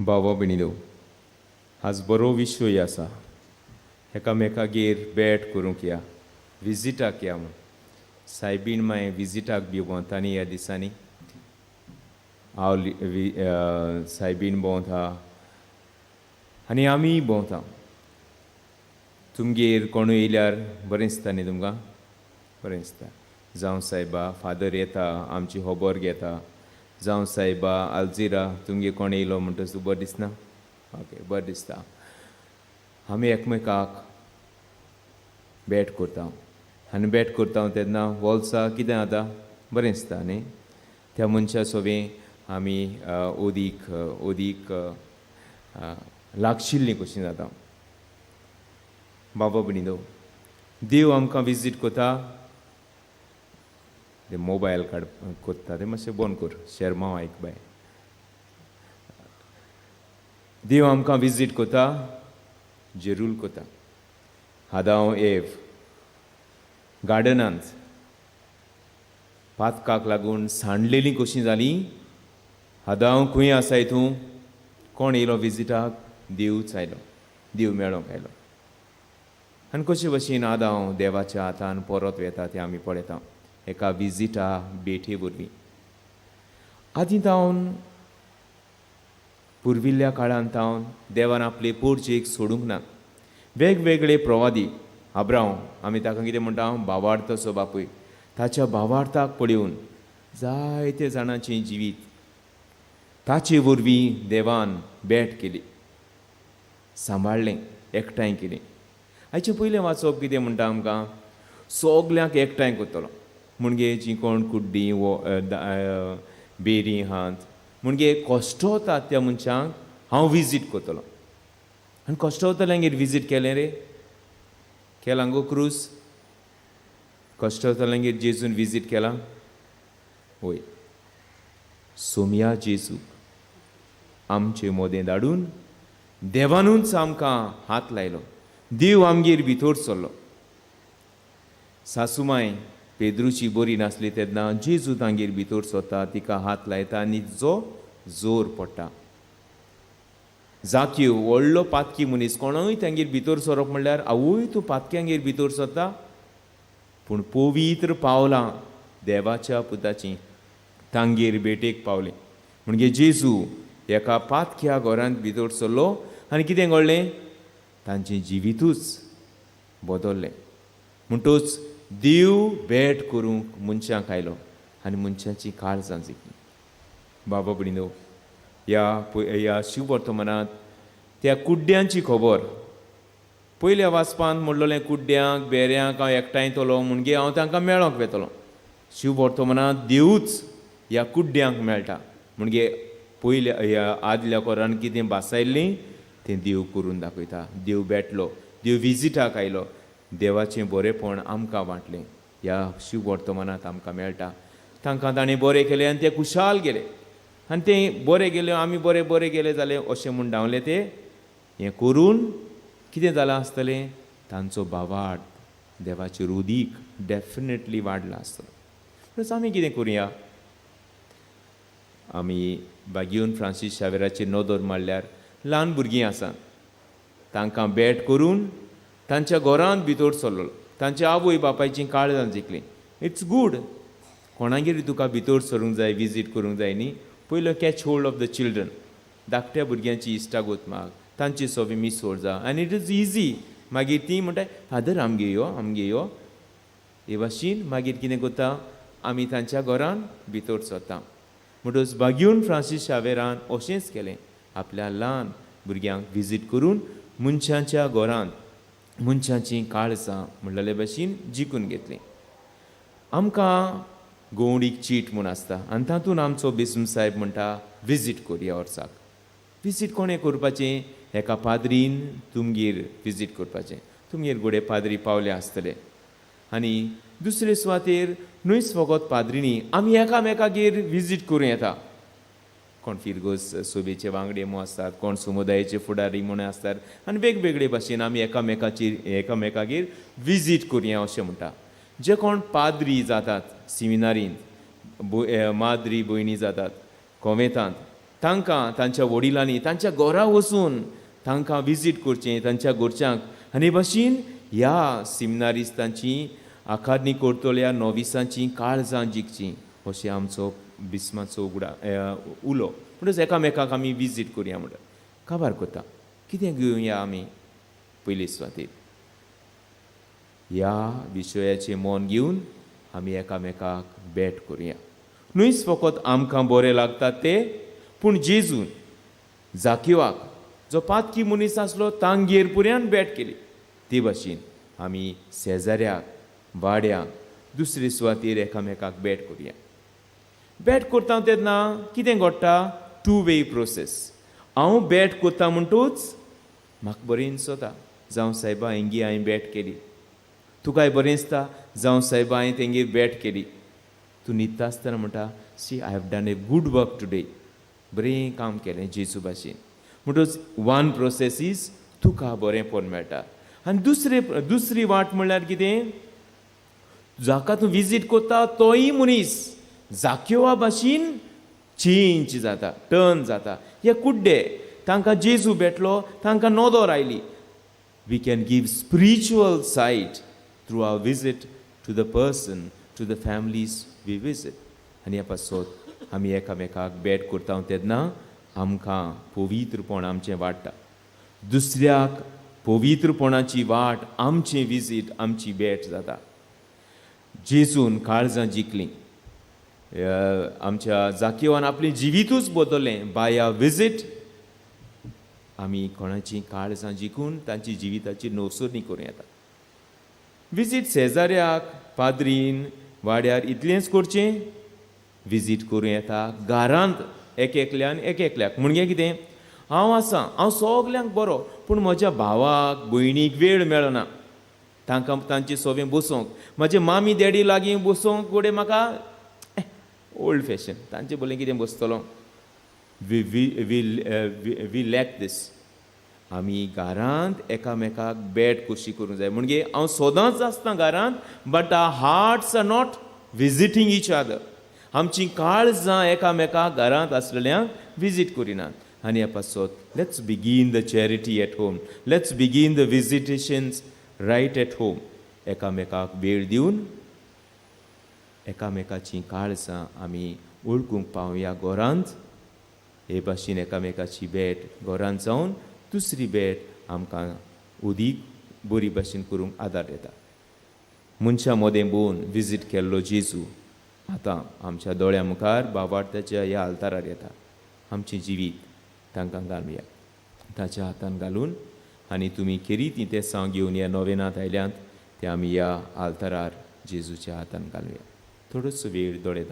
बाबा भयणीनो, आज बरो विशय आसा. एकामेकागेर भेट करूंक या, विजिटाक या म्हूण. सायबीण मागीर विजिटाक बी भोंवता न्ही ह्या दिसांनी. हांव सायबीण भोंवता आनी आमीय भोंवता. तुमगेर कोणूय येयल्यार बरें दिसता न्ही तुमकां? बरें दिसता. जावं सायबा, फादर येता, आमची खबर घेता. जावं सायबा, आलजिरा, तुमगेर कोण येयलो म्हणटच बरें दिसना? ओके, बरें दिसता. आमी एकमेकाक भेट करता आनी भेट करता तेन्ना वोल्सा कितें जाता? बरें दिसता न्ही. त्या मनशा सोबें आमी ओदीक ओदीक लागशिल्लीं कशीं जाता. बाबा भयणीनो, देव आमकां विजीट करता. ते मोबायल काड कोत्ता तें मातशें बंद कर, शेरमांव आयक बाय. देव आमकां विजीट करता, जेरूल करता. आदांव एव गार्डनांत पातकाक लागून सांडलेलीं कशीं जालीं. आदांव खंय आसाय तूं? कोण येयलो विजिटाक? देवूच आयलो, देव मेळोंक आयलो. आनी कशे भशेन आदांव देवाच्या हातान परत वेता तें आमी पळयता एका विजिटा भेटे वरवीं. आदीं तावन, पुर्विल्ल्या काळांत तावन देवान आपले पोरचेक सोडूंक ना. वेगवेगळे प्रवादी, आब्रांव, आमी ताका कितें म्हणटा? भावार्थाचो बापूय. ताच्या भावार्थाक पळोवन जायते जाणांचें जिवीत ताचे वरवीं देवान भेट केली, सांबाळ्ळें, एकठांय केलें. आयचें पयलें वाचप कितें म्हणटा आमकां? सगल्यांक एकठांय करतलो. म्हणजे जीं कोण कुड्डीं वो बेरीं आहात, म्हणजे कश्टवतात त्या मनशांक हांव विजीट करतलो. आनी कश्टवतल्यांगेर विजीट केलें रे? केलां गो क्रूज? कश्टवतल्यांगेर जेजून विजीट केलां? वय. सोमया जेजूक आमचे मोदें धाडून देवानूच आमकां हात लायलो. देव आमगेर भितर सरलो. सासूमाय पेद्रूची बरी नासली तेन्ना जेजू तांगेर भितर सरता, तिका हात लायता आनी तिचो जोर पडटा. जाक्यो व्हडलो पातकी मनीस, कोणूय तांगेर भितर सरप म्हणल्यार आवय तूं पातक्यांगेर भितर सरता. पूण पवित्र पावलां देवाच्या पुताचीं तांगेर भेटेक पावलीं. म्हणजे जेजू एका पातक्या घरांत भितर सरलो आनी कितें घडलें? तांचें जिवितूच बदल्लें. म्हणटूच देव भेट करूंक मनशांक आयलो आनी मनशांची काळजां जिखलीं. बाबा भयणीनो, ह्या ह्या शिववर्तमानांत त्या कुड्ड्यांची खबर पयल्या वाचपांत म्हणलेलें, कुड्ड्यांक बेऱ्यांक हांव एकठांयतलो, म्हणजे हांव तांकां मेळोंक वेतलो. शिववर्तमानांत देवूच ह्या कुड्ड्यांक मेळटा. म्हणजे पयल्या ह्या आदल्या कोरान कितें भासायल्लें तें देव करून दाखयता. देव भेटलो, देव विजिटाक आयलो. देवाचें बरेंपण आमकां वांटलें ह्या शिववर्तमानांत आमकां मेळटा. तांकां ताणें बरें केलें आनी ते खुशाल गेले. आनी ते बरे गेले, आमी बरे बरे गेले जालें अशें म्हूण धांवले. ते हें करून कितें जालां आसतलें? तांचो भावार्थ देवाचेर उदीक डेफिनेटली वाडला आसतलो. प्लस आमी कितें करुया? आमी बागियून फ्रांसीस शावेराचेर नदर मारल्यार ल्हान भुरगीं आसात, तांकां भेट करून तांच्या घरांत भितर सरलो, तांच्या आवय बापायचीं काळजां जिखलीं. It's good. कोणागेर तुका भितर सरूंक जाय, विजीट करूंक जाय न्ही, पयलो catch hold of the children. धाकट्या भुरग्यांची इश्टागत माग, तांची सोबी मिसोड जा आनी it is easy. मागीर तीं म्हणटा, फादर आमगे यो, आमगे यो. हे भाशेन मागीर कितें करता आमी? तांच्या घरान भितर सरता. म्हणटच बाग्यून फ्रांसीस शावेरान अशेंच केलें. आपल्या ल्हान भुरग्यांक विजीट करून मनशांच्या घरांत मनशांचीं काळजां म्हणलेले भाशेन जिखून घेतलीं. आमकां गोवणीक चीट म्हूण आसता आनी तातूंत आमचो बिस्म साहेब म्हणटा, विजीट करुया वर्साक. विजीट कोणें करपाचें? एका पाद्रीन तुमगेर विजीट करपाचें. तुमगेर घोडे पाद्री पावले आसतले. आनी दुसरे सुवातेर न्हूच फकत पाद्रिनी, आमी एकामेकागेर विजीट करूं येता. कोण फिरगोज सोबेचे वांगडी म्हूण आसतात, कोण समुदायाचे फुडारी म्हूण आसतात आनी वेगवेगळे भाशेन आमी एकामेकाचेर एकामेकागेर विजीट करुया अशें म्हणटा. जे कोण पाद्री जातात सिमिनारींत, माद्री भयणी जातात कोवेंतांत. तांकां तांच्या वडिलांनी तांच्या घरा वचून तांकां विजीट करचें तांच्या घरच्यांक. आनी हे भाशेन ह्या सिमनारिस्तांची आकारणी करतल्या नोविसांची काळजां जिखचीं अशें आमचो बिस्माचो उगडा उलो. म्हणटच एकामेकाक आमी विजीट करुया म्हणटा काबार करता. कितें घेवया आमी पयली सुवातेर ह्या विशयाचें मन घेवन आमी एकामेकाक भेट करुया. न्हूच फकत आमकां बरें लागता ते, पूण जेजून जाकिवाक जो पातकी मनीस आसलो तांगेर पुऱ्यान भेट केली. ते भाशेन आमी शेजाऱ्याक, वाड्याक, दुसरे सुवातेर एकामेकाक भेट करुया. भेट करता तेन्ना कितें घडटा? Two way process. हांव भेट करता म्हणटूच म्हाका बरें दिसता, जावं सायबा हेंगी हांवें भेट केली. तुकाय बरें दिसता, जावं सायबा हांवें तेंगेर भेट केली. तूं न्हिदता आसतना म्हणटा, see I have done a good work today, बरें काम केलें जेजू भाशेन. म्हणटच वन प्रोसेस is तुका बरेंपण मेळटा. आनी दुसरी वाट म्हणल्यार कितें? जाका तूं विजीट करता तोय मनीस जाक्योवा भाशेन चेंज जाता, टर्न जाता. हे कुड्डे तांकां जेजू भेटलो, तांकां नदर आयली. We can give spiritual sight through our visit to the person, to the families we visit. आनी ह्या पासत आमी एकामेकाक भेट करता तेन्ना आमकां पवित्रपण आमचें वाडटा. दुसऱ्याक पवित्रपणाची वाट आमचें विजीट, आमची भेट जाता. जेजून काळजां जिखलीं. आमच्या जाकिवान आपलें जिवितूच बदललें बाय अ विजीट. आमी कोणाची काळजां जिखून तांची जिविताची नवसरणी करूं येता. विजीट शेजाऱ्याक, पाद्रीन, वाड्यार इतलेंच करचें, विजीट करूं येता घरांत एक एकल्यान एक एकल्याक. म्हणजे कितें, हांव आसा, हांव सगल्यांक बरो, पूण म्हज्या भावाक भयणीक वेळ मेळना तांकां तांचे सोबें बसोवंक. म्हजे मामी डॅडी लागीं बसोवंक कडेन म्हाका ओल्ड फॅशन, तांचे बोलें कितें बसतलो. We lack this. आमी घरांत एकामेकाक भेट कशी करूंक जाय. म्हणजे हांव सदांच आसता घरांत, but our hearts are not visiting each other. आमची काळजां एकामेकाक घरांत आसलेल्यांक विजीट करिनात. आनी ह्या पासत let's begin the charity at home, let's begin the visitations right at home. एकामेकाक वेळ दिवन एकामेकाचीं काळजां आमी वळखूंक पावया घरांत. हे भाशेन एकामेकाची भेट घरांत जावन दुसरी भेट आमकां अदीक बरी भाशेन करूंक आदार येता. मनशां मदें भोंवन विजीट केल्लो जेजू आतां आमच्या दोळ्या मुखार बाबार्थाच्या ह्या आल्तारार येता. आमचें जिवीत तांकां घालुया ताच्या हातान घालून. आनी तुमी केरी ती तेसांव घेवन ह्या नोवेनांत आयल्यांत ते आमी ह्या आल्तारार जेजूच्या हातान घालुया. थोडोसो वेळ दोळे.